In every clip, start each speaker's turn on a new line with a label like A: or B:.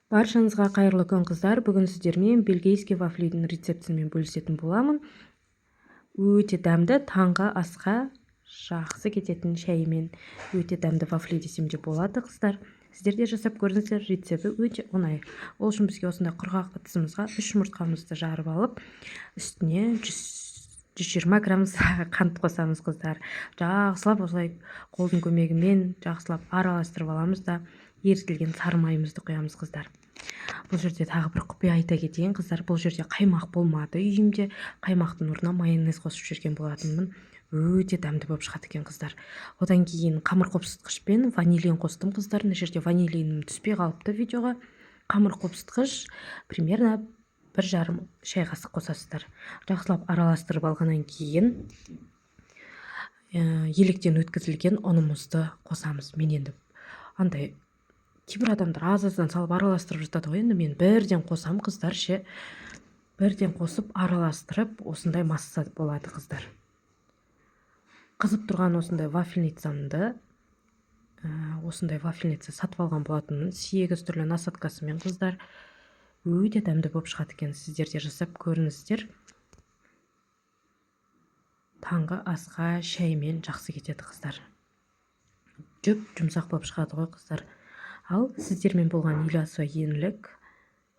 A: Баршаңызға қайырлы күн, қыздар! Бүгін сіздермен бельгийский вафлидің рецептісімен бөлісетін боламын. Өте дәмді, таңғы асқа жақсы кететін, шаймен өте дәмді вафли десем де болады. Қыздар, сіздер де жасап көріңіздер, рецепті өте оңай. Ол үшін бізге осындай құрғақ ыдысымызға үш жұмыртқамызды жарып алып, үстіне 120 грамм қант қосамыз. Қыздар, жақсылап осылай қолдың көмегімен жақсылап араластырып аламыз да, ерітілген сары майымызды құямыз. Қыздар, бұл жерде тағы бір құпия айта кетейін. Қыздар, бұл жерде қаймақ болмады үйімде, қаймақтың орнына майонез қосып жіберген болатынмын. Өте дәмді болып шығады екен. Қыздар, одан кейін қамыр қопсытқыш пен ванилин қостым. Қыздар, мына жерде ванилинім түспей қалыпты видеоға. Қамыр қопсытқыш примерно 1,5 шай қасық қосасыздар. Жақсылап араластырып алғаннан кейін електен өткізілген ұнымызды қосамыз. Мен енді андай, кейбір адамдар аз аздан салып араластырып жатады ғой, енді мен бірден қосамын. Қыздар ше, бірден қосып араластырып, осындай масса болады. Қыздар, қызып тұрған осындай вафельницамды, осындай вафельница сатып алған болатынмын сегіз түрлі насадкасымен. Қыздар, өте дәмді болып шығады екен, сіздер де жасап көріңіздер. Таңғы асқа шаймен жақсы кетеді. Қыздар, жұп жұмсақ болып шығады ғой. Қыздар, ал сіздермен болған Еласова Еңлік.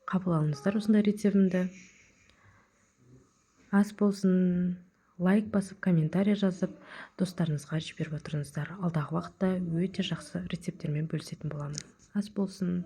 A: Қабыл алыңыздар осындай рецептімді. Ас болсын! Лайк басып, комментарий жазып, достарыңызға жіберіп отырыңыздар. Алдағы уақытта өте жақсы рецепттермен бөлісетін боламын. Ас болсын!